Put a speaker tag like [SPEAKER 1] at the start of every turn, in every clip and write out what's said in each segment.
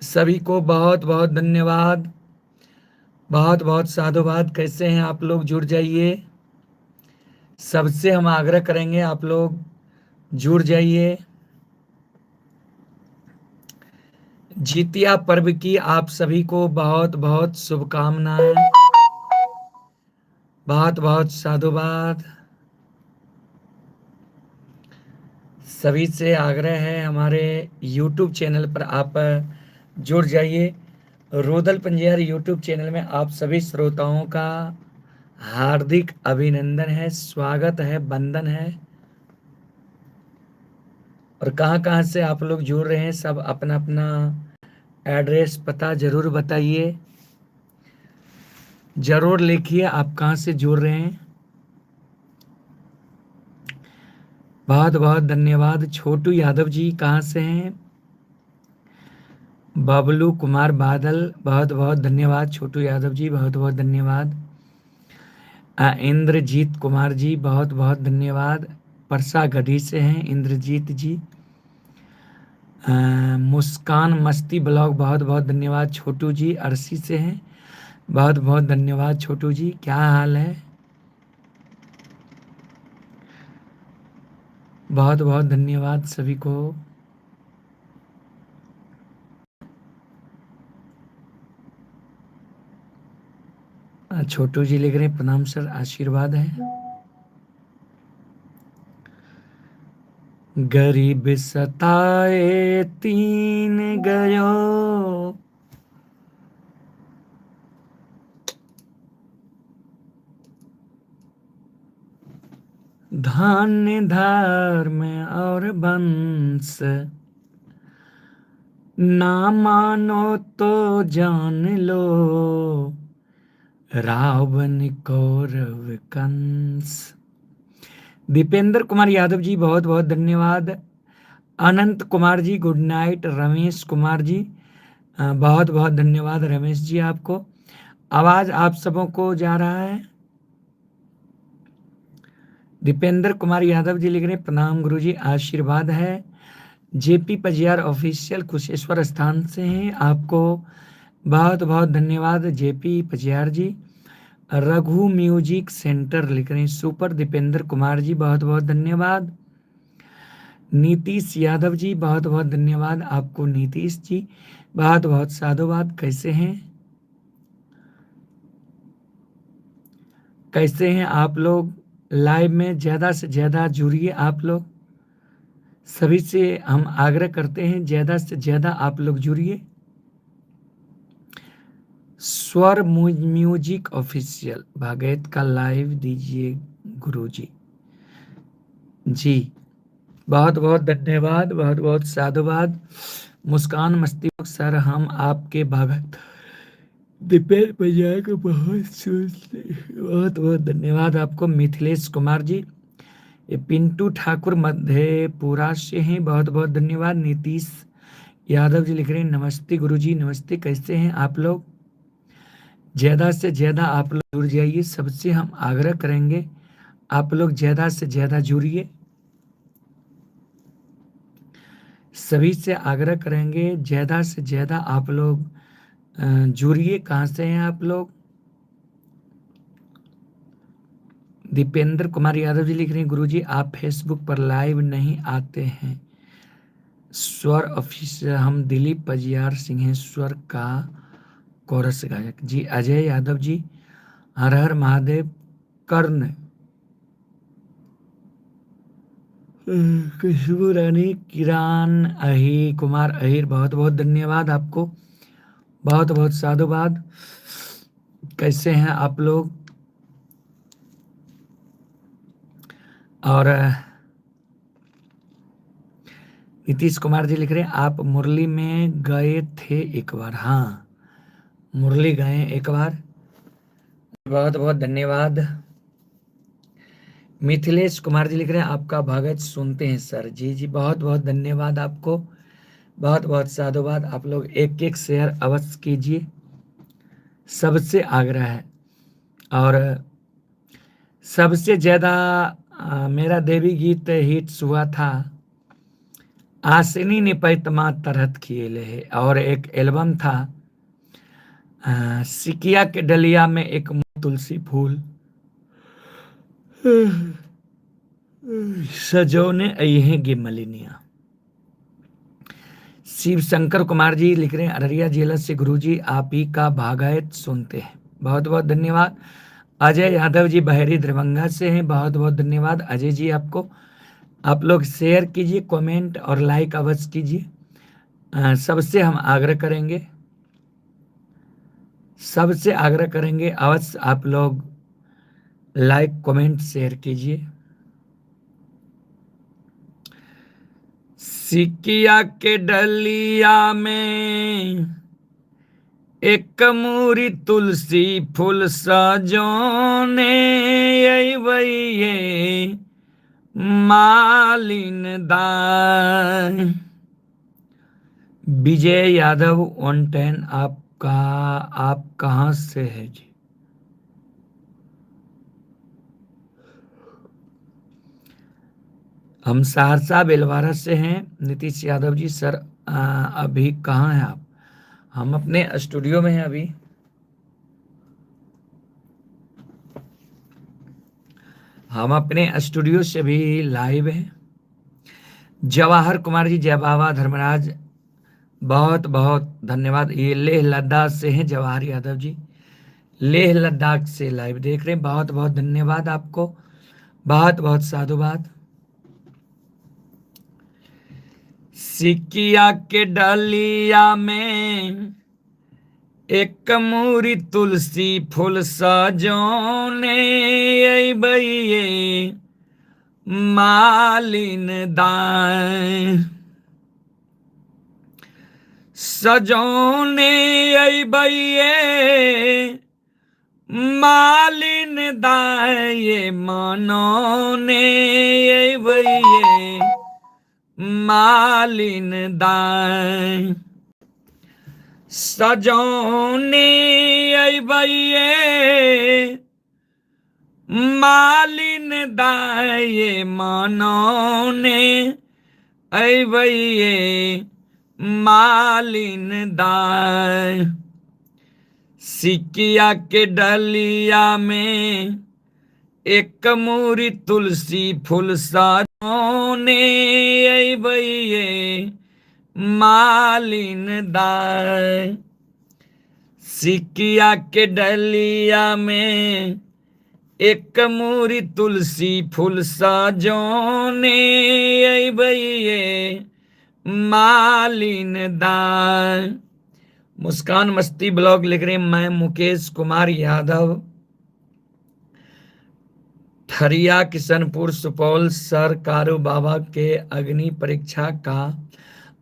[SPEAKER 1] सभी को बहुत बहुत धन्यवाद, बहुत बहुत साधुवाद। कैसे हैं आप लोग? जुड़ जाइए। सबसे हम आग्रह करेंगे आप लोग जुड़ जाइए। जीतिया पर्व की आप सभी को बहुत बहुत शुभकामनाएं, बहुत बहुत साधुवाद। सभी से आग्रह है हमारे YouTube channel पर आप जुड़ जाइए। रोदल पंजियार YouTube channel में आप सभी श्रोताओं का हार्दिक अभिनंदन है, स्वागत है, वंदन है। और कहाँ कहाँ से आप लोग जुड़ रहे हैं, सब अपना अपना एड्रेस पता जरूर बताइए, जरूर लिखिए आप कहाँ से जुड़ रहे हैं। बहुत बहुत धन्यवाद। छोटू यादव जी कहाँ से हैं? बबलू कुमार बादल, बहुत बहुत धन्यवाद छोटू यादव जी, बहुत बहुत धन्यवाद। इंद्रजीत कुमार जी, बहुत बहुत धन्यवाद। परसा गढ़ी से हैं इंद्रजीत जी। मुस्कान मस्ती ब्लॉग, बहुत बहुत धन्यवाद। छोटू जी अरसी से हैं, बहुत बहुत धन्यवाद छोटू जी। क्या हाल है? बहुत बहुत धन्यवाद सभी को। छोटू जी लिख रहे हैं प्रणाम सर, आशीर्वाद है। गरीब सताए तीन गयो, धान्य धर्म और वंश, ना मानो तो जान लो, रावण कौरव कंस। दीपेंद्र कुमार यादव जी बहुत बहुत धन्यवाद। अनंत कुमार जी गुड नाइट। रमेश कुमार जी बहुत बहुत धन्यवाद रमेश जी आपको। आवाज आप सबों को जा रहा है? दीपेंद्र कुमार यादव जी लिख रहे हैं प्रणाम गुरु जी, आशीर्वाद है। जेपी पजियार ऑफिशियल कुशेश्वर स्थान से हैं, आपको बहुत बहुत धन्यवाद जेपी पजियार जी। रघु म्यूजिक सेंटर लिख रहे हैं सुपर दीपेंद्र कुमार जी, बहुत बहुत धन्यवाद। नीतीश यादव जी बहुत बहुत धन्यवाद आपको नीतीश जी, बहुत बहुत साधुवाद। कैसे हैं, कैसे हैं आप लोग? लाइव में ज़्यादा से ज़्यादा जुड़िए आप लोग, सभी से हम आग्रह करते हैं ज़्यादा से ज़्यादा आप लोग जुड़िए। स्वर म्यूजिक ऑफिशियल भागवत का लाइव दीजिए गुरुजी जी, बहुत बहुत धन्यवाद, बहुत बहुत साधुवाद। मुस्कान मस्ती सर, हम आपके भगत दीपेश भैया को बहुत बहुत बहुत धन्यवाद आपको। मिथिलेश कुमार जी, ये पिंटू ठाकुर मधेपुरा से हैं, बहुत बहुत धन्यवाद। नीतीश यादव जी लिख रहे हैं नमस्ते गुरुजी, नमस्ते। कैसे हैं आप लोग? ज़्यादा से ज़्यादा आप लोग जुड़ जाइए, सबसे हम आग्रह करेंगे आप लोग ज़्यादा से ज़्यादा जुड़िए, सभी से आग्रह करेंगे ज़्यादा से ज़्यादा आप लोग जुड़िए। कहाँ से हैं आप लोग? दीपेंद्र कुमार यादव जी लिख रहे हैं गुरुजी आप फेसबुक पर लाइव नहीं आते हैं। स्वर ऑफिस, हम दिलीप पजियार सिंहेश्वर का कोरस गायक जी। अजय यादव जी हर हर महादेव। कर्ण खुशबू रानी, किरान अही कुमार अहिर, बहुत बहुत धन्यवाद आपको, बहुत बहुत साधुवाद। कैसे हैं आप लोग? और नीतीश कुमार जी लिख रहे हैं आप मुरली में गए थे एक बार। हाँ, मुरली गए एक बार, बहुत बहुत धन्यवाद। मिथिलेश कुमार जी लिख रहे हैं आपका भगत सुनते हैं सर जी। जी बहुत बहुत धन्यवाद आपको, बहुत बहुत साधुवाद। आप लोग एक एक शेयर अवश्य कीजिए, सबसे आग्रह है। और सबसे ज़्यादा मेरा देवी गीत हिट्स हुआ था आसिनी निपैत माँ तरहत खिएले है। और एक एल्बम था सिकिया के डलिया में एक तुलसी फूल सजौने अहे गे मलिनिया। शिव शंकर कुमार जी लिख रहे हैं अररिया जिला से गुरुजी आप ही का भागायत सुनते हैं, बहुत बहुत धन्यवाद। अजय यादव जी बहरी दरभंगा से हैं, बहुत बहुत धन्यवाद अजय जी आपको। आप लोग शेयर कीजिए, कमेंट और लाइक अवश्य कीजिए। सबसे हम आग्रह करेंगे, सबसे आग्रह करेंगे अवश्य आप लोग लाइक कमेंट शेयर कीजिए। सिकिया के डलिया में एक मूरी तुलसी फूल सजोने अइबैये मालिन दाय। विजय यादव 110 आपका, आप कहाँ से है जी? हम सहरसा बेलवारा से हैं। नीतीश यादव जी सर अभी कहाँ हैं आप? हम अपने स्टूडियो में हैं अभी। हम अपने स्टूडियो से भी लाइव हैं। जवाहर कुमार जी जय बाबा धर्मराज, बहुत बहुत धन्यवाद। ये लेह लद्दाख से हैं जवाहर यादव जी, लेह लद्दाख से लाइव देख रहे हैं, बहुत बहुत धन्यवाद आपको, बहुत बहुत साधुवाद। सिकिया के डलिया में एक मूरी तुलसी फूल सजोने अइबैये मालिन दाय। सजोने अइबैये मालिन दाय, मनोने अइबैये मालिन दाय। सजौने अइबैये मालिन दाय, मनौने अइबैये मालिन दाय। सिकिया के डलिया में एक मूरी तुलसी फूल सजौने अइबैये मालिन दाय। सिकिया के डलिया में एक मूरी तुलसी फूल सजौने अइबैये मालिन दाय। मुस्कान मस्ती ब्लॉग लिख रहे हैं, मैं मुकेश कुमार यादव ठरिया किशनपुर सुपौल सर, कारू बाबा के अग्नि परीक्षा का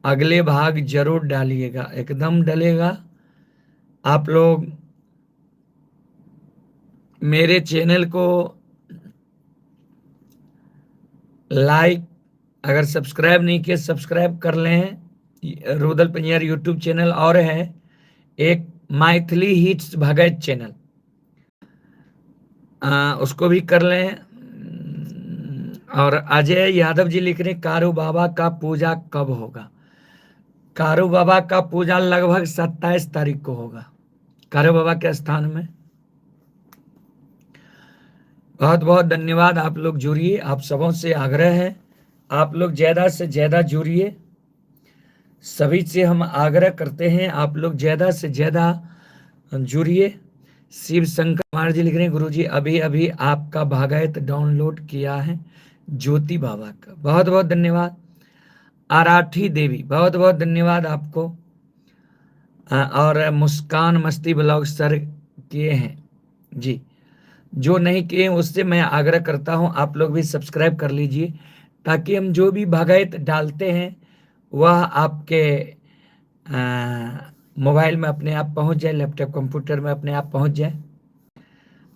[SPEAKER 1] अगले भाग जरूर डालिएगा। एकदम डलेगा। आप लोग मेरे चैनल को लाइक, अगर सब्सक्राइब नहीं किए सब्सक्राइब कर लें। रुदल पंजियार यूट्यूब चैनल और है एक मैथिली हिट्स भगत चैनल, उसको भी कर लें। और अजय यादव जी लिख रहे हैं कारू बाबा का पूजा कब होगा? कारू बाबा का पूजा लगभग 27 तारीख को होगा कारू बाबा के स्थान में। बहुत बहुत धन्यवाद। आप लोग जुड़िए, आप सबों से आग्रह है आप लोग ज्यादा से ज्यादा जुड़िए। सभी से हम आग्रह करते हैं आप लोग ज्यादा से ज्यादा जुड़िए। शिव शंकर कुमार जी लिख रहे हैं गुरुजी अभी अभी आपका भागवत डाउनलोड किया है ज्योति बाबा का, बहुत बहुत धन्यवाद। आराठी देवी बहुत बहुत धन्यवाद आपको। और मुस्कान मस्ती ब्लॉग सर किए हैं जी, जो नहीं किए उससे मैं आग्रह करता हूं आप लोग भी सब्सक्राइब कर लीजिए ताकि हम जो भी भागवत डालते हैं वह आपके मोबाइल में अपने आप पहुंच जाए, लैपटॉप कंप्यूटर में अपने आप पहुंच जाए।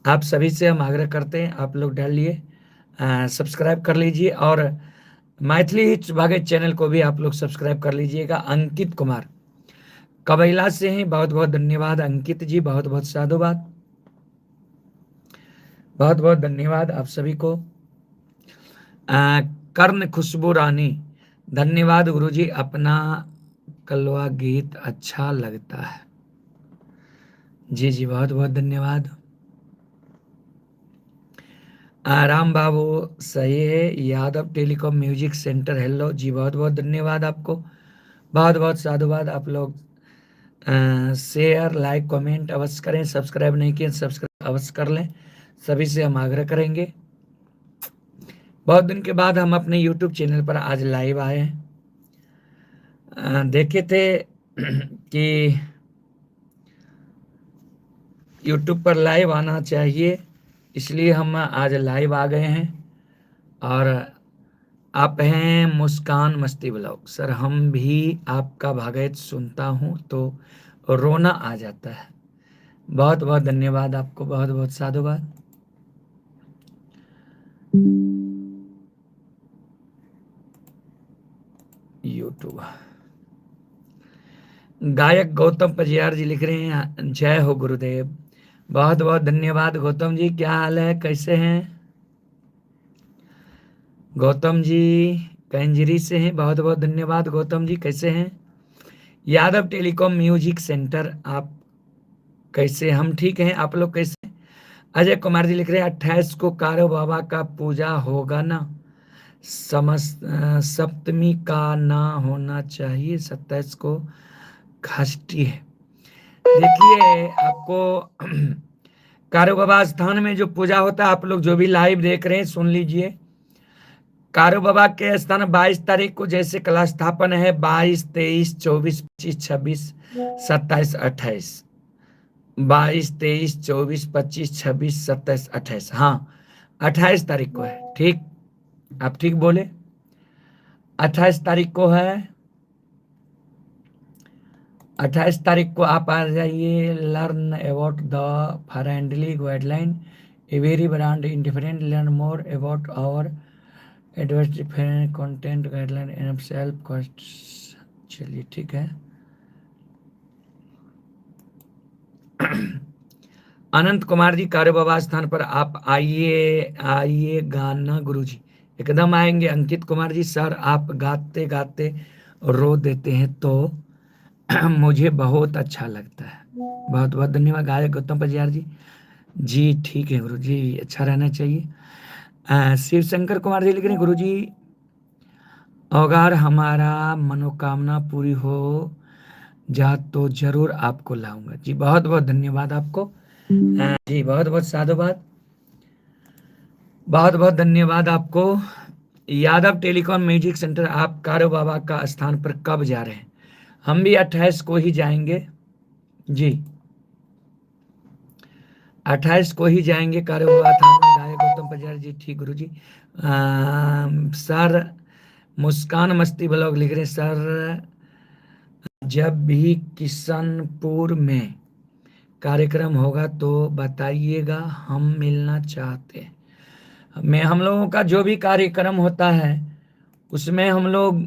[SPEAKER 1] आप सभी से हम आग्रह करते हैं आप लोग डालिए, सब्सक्राइब कर लीजिए। और मैथिली हिट्स भागवत चैनल को भी आप लोग सब्सक्राइब कर लीजिएगा। अंकित कुमार कबैला से हैं, बहुत बहुत धन्यवाद अंकित जी, बहुत बहुत साधुवाद, बहुत बहुत धन्यवाद आप सभी को। कर्ण खुशबू रानी धन्यवाद गुरुजी, अपना कलवा गीत अच्छा लगता है। जी जी, बहुत बहुत धन्यवाद। राम बाबू सही है। Yadav telecom music centre hello जी, बहुत बहुत धन्यवाद आपको, बहुत बहुत साधुवाद। आप लोग शेयर लाइक कमेंट अवश्य करें, सब्सक्राइब नहीं किए सब्सक्राइब अवश्य कर लें, सभी से हम आग्रह करेंगे। बहुत दिन के बाद हम अपने यूट्यूब चैनल पर आज लाइव आए हैं। देखे थे कि यूट्यूब पर लाइव आना चाहिए, इसलिए हम आज लाइव आ गए हैं। और आप हैं मुस्कान मस्ती ब्लॉग सर, हम भी आपका भागवत सुनता हूं तो रोना आ जाता है। बहुत बहुत धन्यवाद आपको, बहुत बहुत साधुवाद। यूट्यूब गायक गौतम पजियार जी लिख रहे हैं, जय हो गुरुदेव। बहुत बहुत धन्यवाद गौतम जी, क्या हाल है, कैसे हैं गौतम जी? कंजरी से हैं, बहुत बहुत धन्यवाद गौतम जी, कैसे हैं? यादव टेलीकॉम म्यूजिक सेंटर, आप कैसे? हम ठीक हैं, आप लोग कैसे? अजय कुमार जी लिख रहे हैं, 28 को कारो बाबा का पूजा होगा ना, सप्तमी का ना होना चाहिए, 27 को षष्ठी है। देखिए आपको कारो बाबा स्थान में जो पूजा होता है, आप लोग जो भी लाइव देख रहे हैं सुन लीजिए। कारो बाबा के स्थान 22 तारीख को जैसे कला स्थापन है, 22, 23, 24, 25, 26, 27, 28, 22, 23, 24, 25, 26, 27, 28, हाँ 28 तारीख को है। ठीक, आप ठीक बोले, 28 तारीख को है। 28 तारीख को आप आ जाइए। Learn about the friendly guideline, every brand indifferent, learn more about our adverse content guideline and self cost. चलिए ठीक है। अनंत कुमार जी, कारो बाबा स्थान पर आप आइए, आइए गाना गुरुजी, एकदम आएंगे। अंकित कुमार जी, सर आप गाते गाते रो देते हैं तो मुझे बहुत अच्छा लगता है। बहुत बहुत धन्यवाद गायक गौतम पजियार जी। जी ठीक है गुरु जी, अच्छा रहना चाहिए। शिव शंकर कुमार जी लिख रहे हैं, गुरु जी अगर हमारा मनोकामना पूरी हो जा तो जरूर आपको लाऊंगा। जी बहुत बहुत धन्यवाद आपको, जी बहुत बहुत साधुवाद, बहुत बहुत धन्यवाद आपको। यादव टेलीकॉम म्यूजिक सेंटर, आप कारो बाबा का स्थान पर कब जा रहे हैं? हम भी 28 को ही जाएंगे जी, 28 को ही जाएंगे कारो बाबा थान में। गायक गौतम पजार जी, ठीक गुरु जी। सर मुस्कान मस्ती ब्लॉग लिख रहे हैं, सर जब भी किशनपुर में कार्यक्रम होगा तो बताइएगा, हम मिलना चाहते हैं। मैं हम लोगों का जो भी कार्यक्रम होता है उसमें हम लोग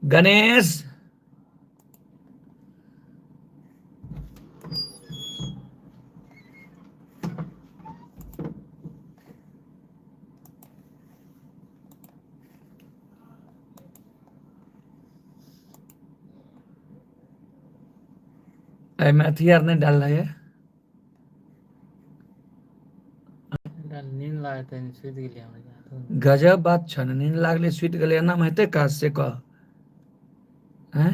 [SPEAKER 1] गणेश अथी यार नहीं डाल रहा है,
[SPEAKER 2] नींद लागत सुति गेलियै।
[SPEAKER 1] गजब बात छ ने, नींद लागले सुति गेलै, एना मे हेतै काज से कह हैं?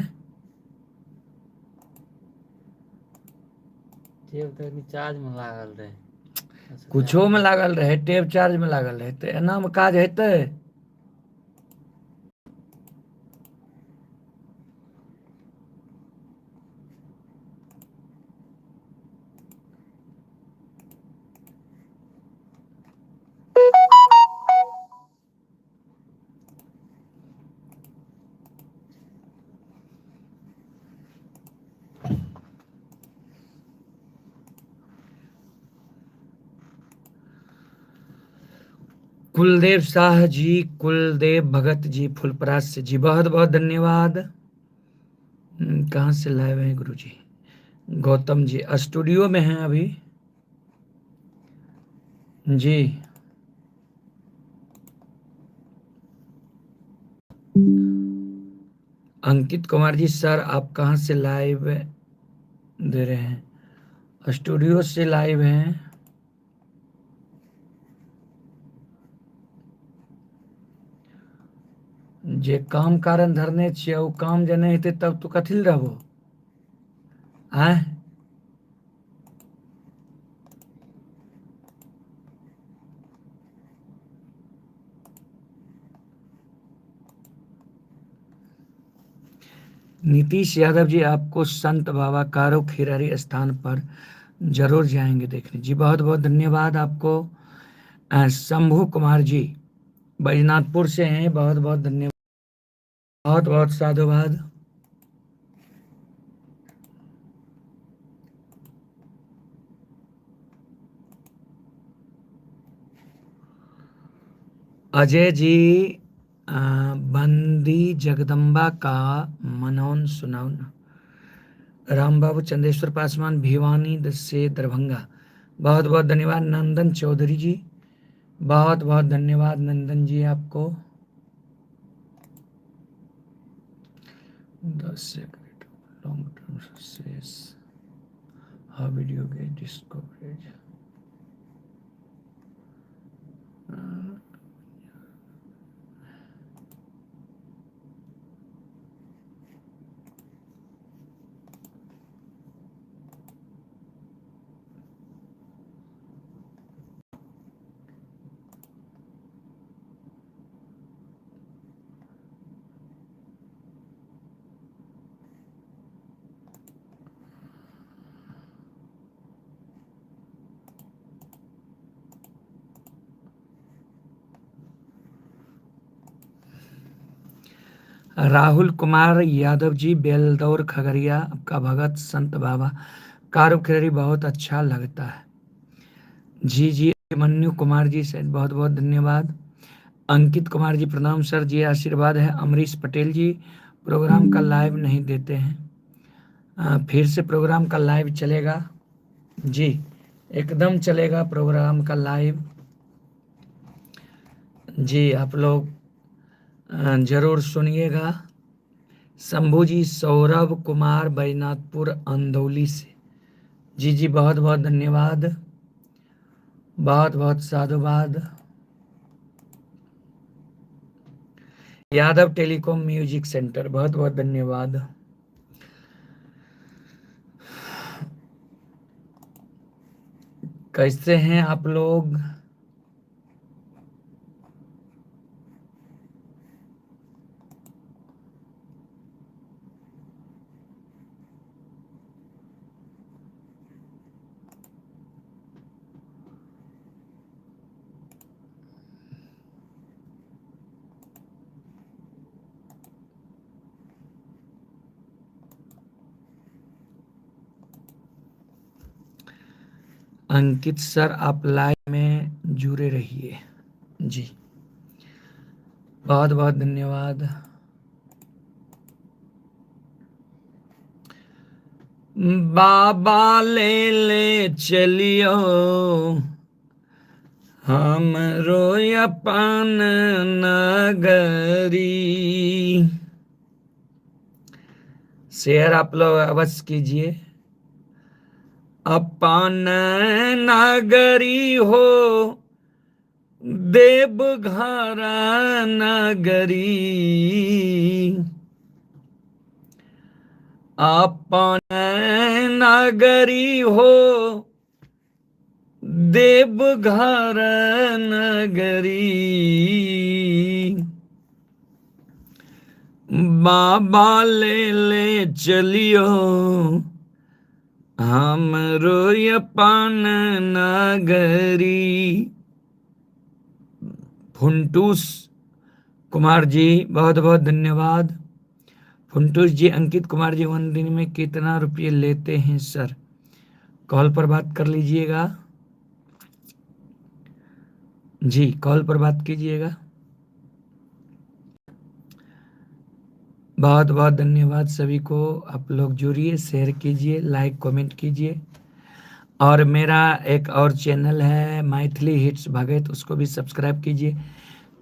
[SPEAKER 2] टेप तऽ चार्ज में लागल रहे,
[SPEAKER 1] कुछो में लागल रहे, टेप चार्ज में लागल रहे, तऽ एना मे काज हेतै? कुलदेव शाह जी, कुलदेव भगत जी फुलपरास से जी, बहुत बहुत धन्यवाद। कहाँ से लाए हुए हैं गुरुजी? गौतम जी स्टूडियो में हैं अभी जी। अंकित कुमार जी सर आप कहाँ से लाइव दे रहे हैं? स्टूडियो से लाइव हैं। जे काम कारण धरने छियै ओ काम जे नहि हेतै तब तू कथी लए रहबो? आँय, नीतीश यादव जी आपको संत बाबा कारो खिरारी स्थान पर जरूर जाएंगे देखने जी। बहुत बहुत धन्यवाद आपको। शंभू कुमार जी बैजनाथपुर से हैं, बहुत बहुत धन्यवाद, बहुत बहुत साधुवाद। अजय जी बंदी जगदम्बा का मनौन सुनाओ ना। राम बाबू चंदेश्वर पासवान भिवानी से दरभंगा, बहुत बहुत धन्यवाद। नंदन चौधरी जी बहुत बहुत धन्यवाद नंदन जी आपको। The secret of long term success, how will you get discovered? Rahul Kumar Yadav ji Beldaur Khagaria, आपका भगत संत बाबा कारुखेरी बहुत अच्छा लगता है जी। जी मन्यू कुमार जी सर बहुत बहुत धन्यवाद। अंकित कुमार जी प्रणाम सर जी, आशीर्वाद है। अमरीश पटेल जी प्रोग्राम का लाइव नहीं देते हैं, फिर से प्रोग्राम का लाइव चलेगा जी, एकदम चलेगा प्रोग्राम का लाइव जी, आप लोग जरूर सुनिएगा। शंभू जी सौरभ कुमार बैजनाथपुर अंदौली से जी जी बहुत बहुत धन्यवाद, बहुत बहुत साधुवाद। यादव टेलीकॉम म्यूजिक सेंटर बहुत बहुत धन्यवाद। कैसे हैं आप लोग? अंकित सर आप लाइव में जुड़े रहिए जी, बहुत बहुत धन्यवाद। बाबा ले ले चलियो हम रोय अपन नगरी। शेयर आप लोग अवश्य कीजिए। अपन नगरी हो देवघर नगरी, अपन नगरी हो देवघर नगरी, बाबा ले ले चलियो हम रोय अपन नगरी। फुंटूस कुमार जी बहुत बहुत धन्यवाद। फुंटूस जी अंकित कुमार जी वन दिन में कितना रुपये लेते हैं सर? कॉल पर बात कर लीजिएगा जी, कॉल पर बात कीजिएगा। बहुत बहुत धन्यवाद सभी को। आप लोग जुड़िए, शेयर कीजिए, लाइक कमेंट कीजिए। और मेरा एक और चैनल है मैथिली हिट्स भगत, उसको भी सब्सक्राइब कीजिए।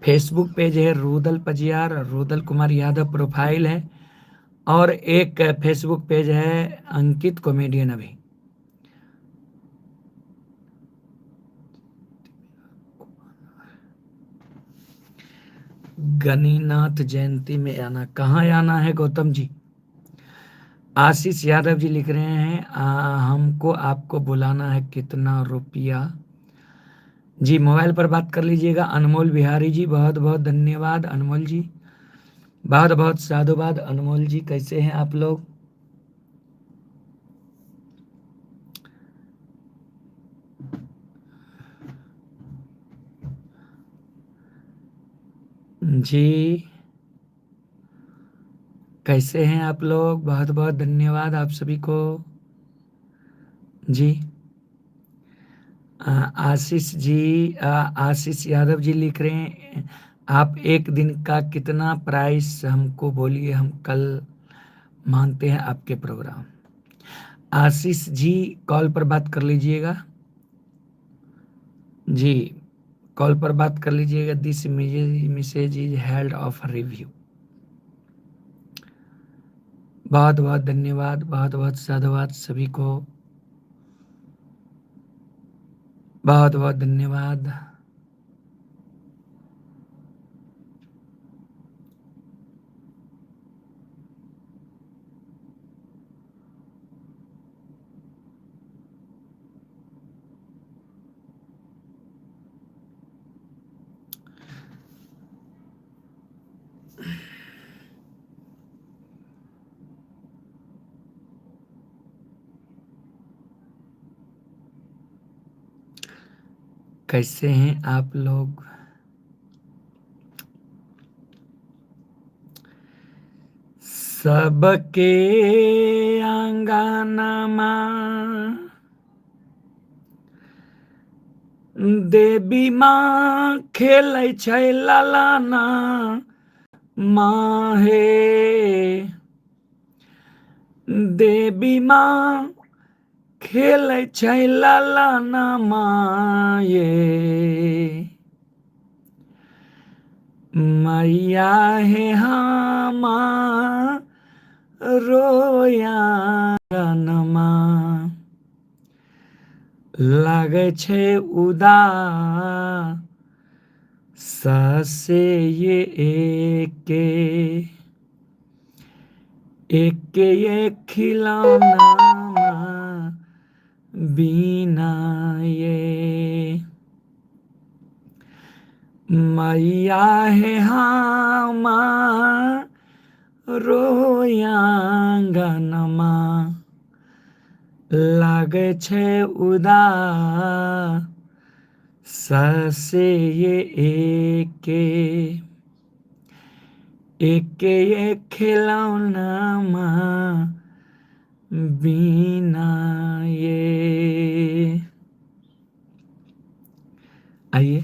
[SPEAKER 1] फेसबुक पेज है रुदल पजियार, रुदल कुमार यादव प्रोफाइल है। और एक फेसबुक पेज है अंकित कॉमेडियन अभी। गणिनाथ जयंती में आना, कहाँ आना है गौतम जी? आशीष यादव जी लिख रहे हैं हमको आपको बुलाना है, कितना रुपया? जी मोबाइल पर बात कर लीजिएगा। अनमोल बिहारी जी बहुत बहुत धन्यवाद। अनमोल जी बहुत बहुत साधुवाद। अनमोल जी कैसे हैं आप लोग? जी कैसे हैं आप लोग? बहुत बहुत धन्यवाद आप सभी को जी। आशीष जी, आशीष यादव जी लिख रहे हैं आप एक दिन का कितना प्राइस हमको बोलिए, हम कल मानते हैं आपके प्रोग्राम। आशीष जी कॉल पर बात कर लीजिएगा जी, कॉल पर बात कर लीजिएगा। This message is held of review. बहुत बहुत धन्यवाद, बहुत बहुत साधुवाद सभी को, बहुत बहुत धन्यवाद। कैसे हैं आप लोग? सबके आंगनमा देवी माँ खेलै छै ललाना माँ हे, देवी माँ खेलै छै ललाना माँ ये, मैया हे हमा रोया नमा, लागै छै उदास से ये एके एके ये खिलौना बिना ये, मैया है हमा रोयांगनमा, लागै छै उदास से ये एके एके ये खिलौना बिना ये। आइए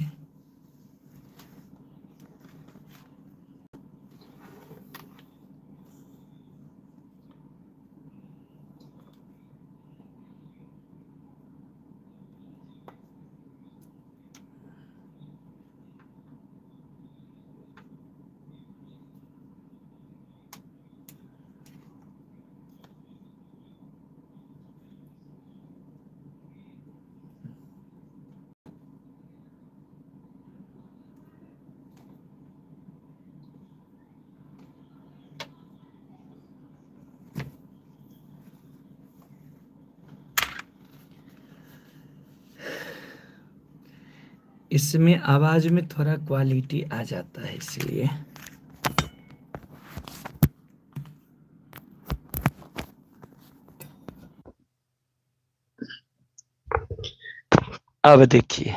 [SPEAKER 1] इसमें आवाज में थोड़ा क्वालिटी आ जाता है इसलिए। अब देखिए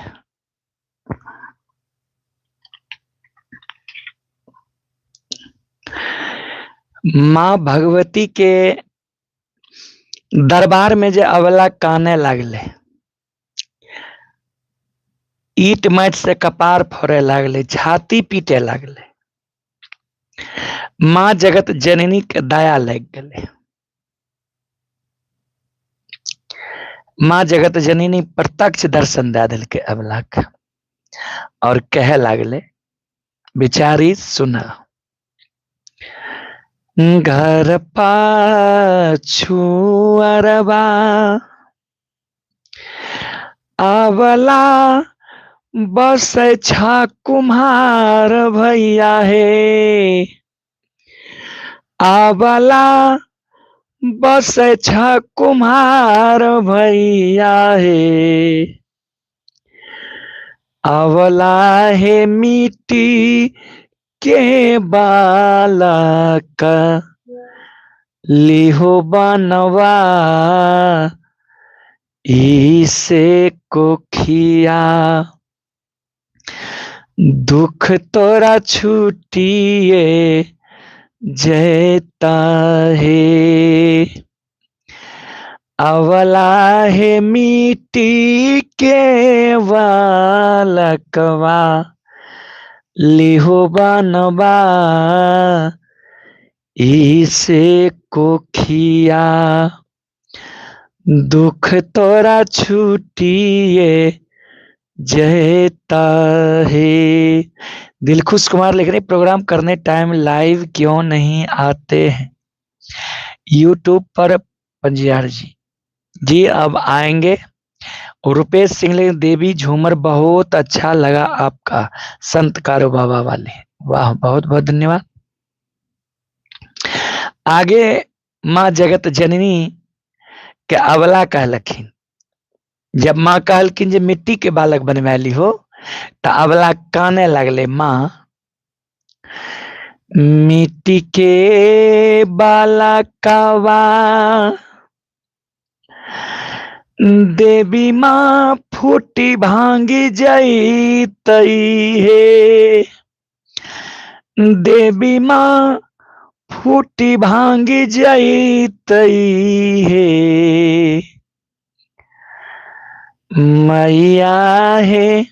[SPEAKER 1] माँ भगवती के दरबार में जे अबला काने लागले, ईट माटि से कपार फोड़े लागले, छाती पीटे लागले। माँ जगत जननी के दया लागि गेलै। माँ जगत जननी प्रत्यक्ष दर्शन दए देलकै अबला के और कहे लागले, बिचारी सुन, घर पाछू अरबा अबला बसै छा कुम्हार भैया हे, अबला बसै छा कुम्हार भैया हे, अबला हे मिट्टी के बालक लिहो बनवा इसे कोखिया, दुख तोरा छुटिए जैता हे, अवला हे मिट्टी के बालकवा लिहो बनवा इसे कोखिया, दुख तोरा छुटिए जैता हे। दिलखुश कुमार लिख रहे, प्रोग्राम करने टाइम लाइव क्यों नहीं आते हैं यूट्यूब पर? पंजियार जी जी अब आएंगे। रुपेश सिंह लिख, देवी झूमर बहुत अच्छा लगा आपका, संत कारो बाबा वाले, वाह बहुत बहुत धन्यवाद। आगे माँ जगत जननी के अबला कहलखिन, जब माँ कहलखिन जे मिट्टी के बालक बनवाली हो, तो अबला काने लगले, माँ मिट्टी के बालकवा देवी माँ फूटी भांगी जैतई हे, देवी माँ फूटी भांगी जैतई हे, मैया हे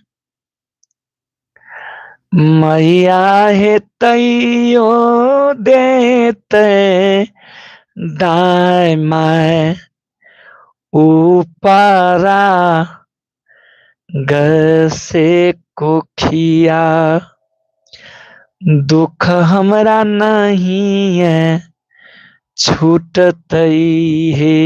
[SPEAKER 1] मैया हे तैयो देते दाय my ऊपरा गसे कोखिया, दुख हमरा नहीं है छूटतई हे।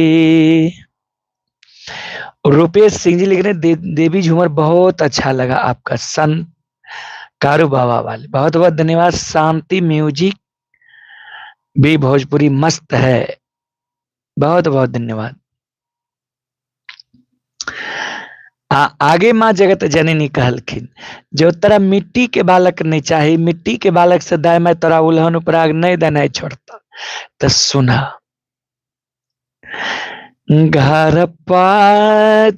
[SPEAKER 1] रुपेश सिंह जी लिख रहे हैं, देवी झूमर बहुत अच्छा लगा आपका, संत कारू बाबा वाले, बहुत बहुत धन्यवाद। शांति म्यूजिक भी भोजपुरी मस्त है, बहुत बहुत धन्यवाद। आगे माँ जगत जननी कहलखिन, जो तोरा मिट्टी के बालक नहीं चाही, मिट्टी के बालक से दाय मैं तोरा उल्हन उपराग नहीं देना छोड़ता, तो सुना घर पाछुआरबा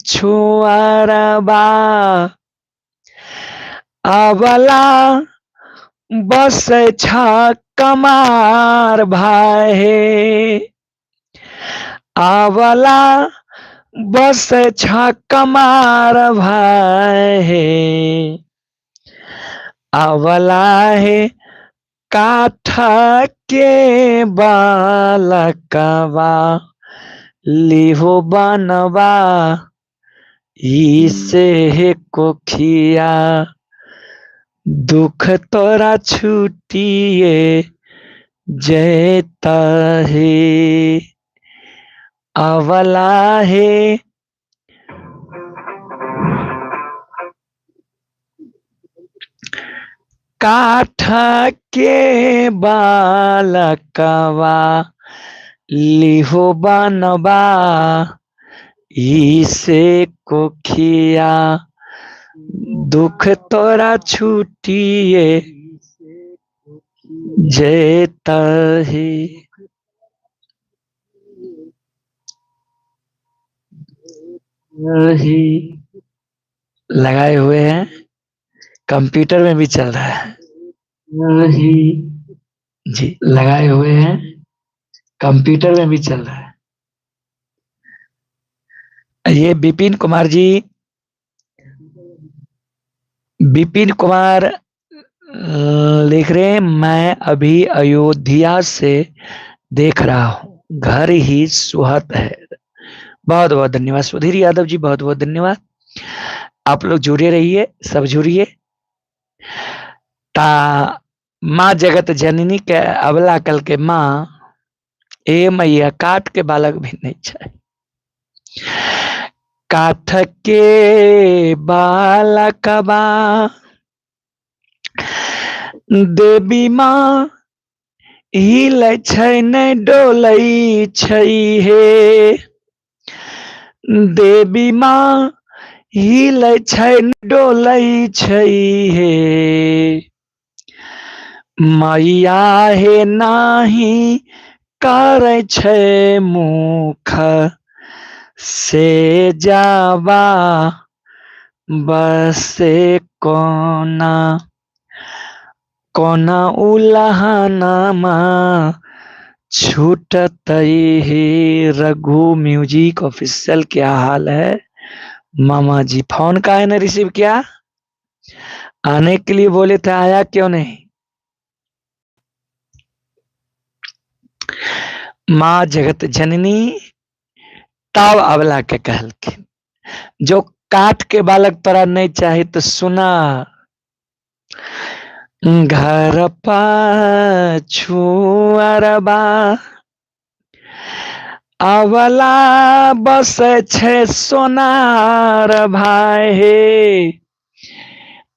[SPEAKER 1] अबला बस छा कमार भाई हे, अबला बस छा कमार भाई हे, अबला हे काठ के बालकवा लिहो बनवा इसे हे कोखिया, दुख तोरा छुटिए जैता हे, अवला हे काठ के बालकवा लिहो बनवा इसे कोखिया, दुख तोरा छुटिए जैता हे। लगाए हुए हैं, कंप्यूटर में भी चल रहा है जी, लगाए हुए हैं, कंप्यूटर में भी चल रहा है। ये विपिन कुमार जी, विपिन कुमार लिख रहे हैं मैं अभी अयोध्या से देख रहा हूँ, घर ही सुहत है। बहुत बहुत धन्यवाद सुधीर यादव जी, बहुत बहुत धन्यवाद। आप लोग जुड़े रहिए, सब जुड़िए। ता माँ जगत जननी के अबला कल के माँ ए मैया काट के बालक भी नहीं चाहे, काठ के बालकबा देवी माँ हिलै छै नहि डोलै छै हे, देवी माँ हिलै छै नहि डोलै छै हे, मैया हे नाही करै छै मुख से जावा बसे कोना, कोना उलहनमा छूटतै हे। रघु म्यूजिक ऑफिशियल क्या हाल है मामा जी? फोन काहे ने रिसीव किया? आने के लिए बोले थे, आया क्यों नहीं? माँ जगत जननी तब अबला के कहलखिन जो काठ के बालक तोरा नहीं चाही तो सुना, घर पाछू अरबा अवला बस छै सोनार भाई हे,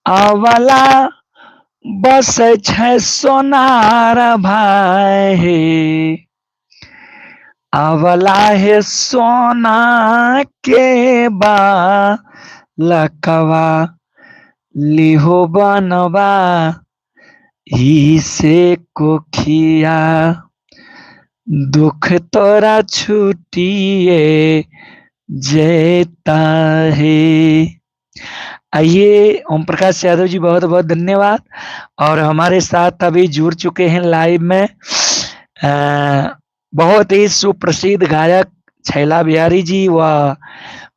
[SPEAKER 1] अवला बस छै सोनार भाई हे, अवला हे सोना के बालकवा लिहो बनवा इसे कोखिया, दुख तोरा छुटिए जेता है। आइए ओम प्रकाश यादव जी बहुत बहुत धन्यवाद। और हमारे साथ अभी जुड़ चुके हैं लाइव में बहुत ही सुप्रसिद्ध गायक छैला बिहारी जी व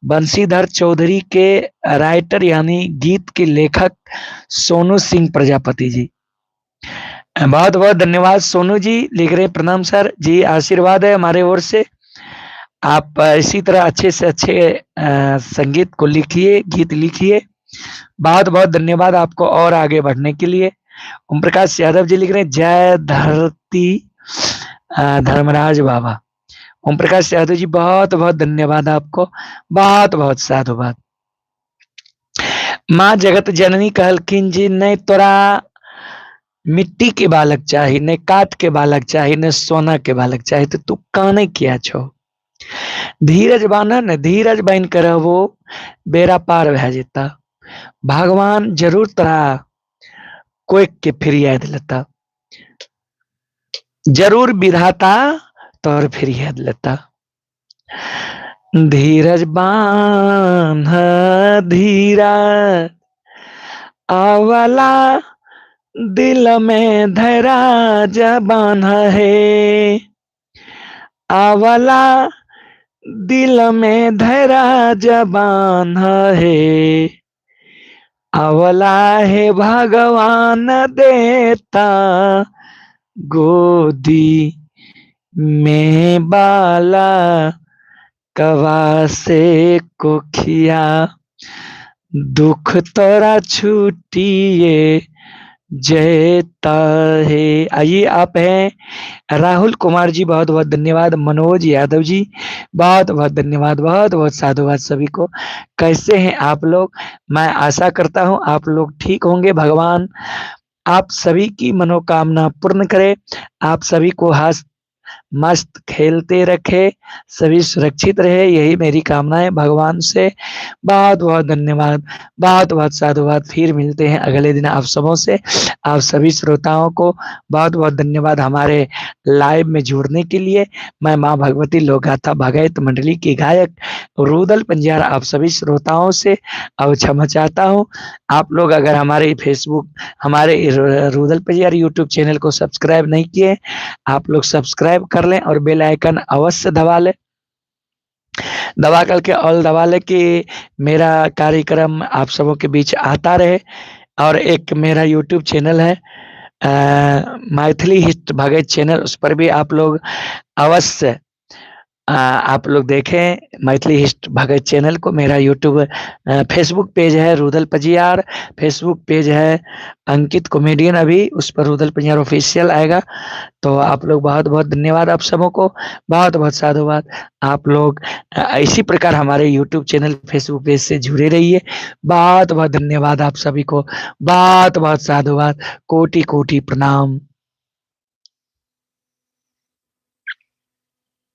[SPEAKER 1] बंशीधर चौधरी के राइटर यानी गीत के लेखक सोनू सिंह प्रजापति जी। बहुत बहुत धन्यवाद सोनू जी। लिख रहे प्रणाम सर जी, आशीर्वाद है हमारे ओर से। आप इसी तरह अच्छे से अच्छे संगीत को लिखिए, गीत लिखिए। बहुत बहुत धन्यवाद आपको और आगे बढ़ने के लिए। ओम प्रकाश यादव जी लिख रहे हैं जय धरती धर्मराज बाबा। ओम प्रकाश यादव जी बहुत बहुत धन्यवाद आपको, बहुत बहुत साधुवाद। माँ जगत जननी कहलखिन जी नहीं तोरा मिट्टी के बालक चाही, नहीं काठ के बालक चाही, नहीं सोना के बालक चाही, तो तू काने किया छो? धीरज बान्ह ने, धीरज बान्हि के रहबो बेड़ा पार भए जेता, भगवान जरूर तोरा कोइक के फिरिया लेता, जरूर विधाता तोर फिरिया लेता। धीरज बान्ह धीरा अवला दिल में धरा जबान है, अवला दिल में धरा जबान है, अवला है भगवान देता गोदी में बाला कवा से कोखिया, दुख तोरा छुटिए जेता है। आइए आप हैं राहुल कुमार जी, बहुत बहुत धन्यवाद। मनोज यादव जी बहुत बहुत धन्यवाद, बहुत बहुत साधुवाद सभी को। कैसे हैं आप लोग? मैं आशा करता हूं आप लोग ठीक होंगे। भगवान आप सभी की मनोकामना पूर्ण करे, आप सभी को हंस मस्त खेलते रखे, सभी सुरक्षित रहे, यही मेरी कामना है भगवान से। बहुत बहुत धन्यवाद, बहुत बहुत साधुवाद। फिर मिलते हैं अगले दिन आप सबों से। आप सभी श्रोताओं को बहुत बहुत धन्यवाद हमारे लाइव में जुड़ने के लिए। मैं माँ भगवती लोकगाथा भगत मंडली के गायक रुदल पंजियार आप सभी श्रोताओं से अब क्षमा चाहता हूँ। आप लोग अगर हमारे फेसबुक, हमारे रुदल पंजियार यूट्यूब चैनल को सब्सक्राइब नहीं किए, आप लोग सब्सक्राइब कर लें और बेल आइकन अवश्य दबा लें, दबा करके ऑल दबा लें कि मेरा कार्यक्रम आप सबों के बीच आता रहे। और एक मेरा यूट्यूब चैनल है मैथिली हिट भगत चैनल, उस पर भी आप लोग अवश्य आप लोग देखें मैथिली हिस्ट भगत चैनल को। मेरा यूट्यूब फेसबुक पेज है रुदल पजियार, फेसबुक पेज है अंकित कॉमेडियन, अभी उस पर रुदल पजियार ऑफिशियल आएगा। तो आप लोग बहुत बहुत धन्यवाद, आप सबों को बहुत बहुत साधुवाद। आप लोग इसी प्रकार हमारे यूट्यूब चैनल फेसबुक पेज से जुड़े रहिए। बहुत बहुत धन्यवाद आप सभी को, बहुत बहुत साधुवाद, कोटि कोटि प्रणाम।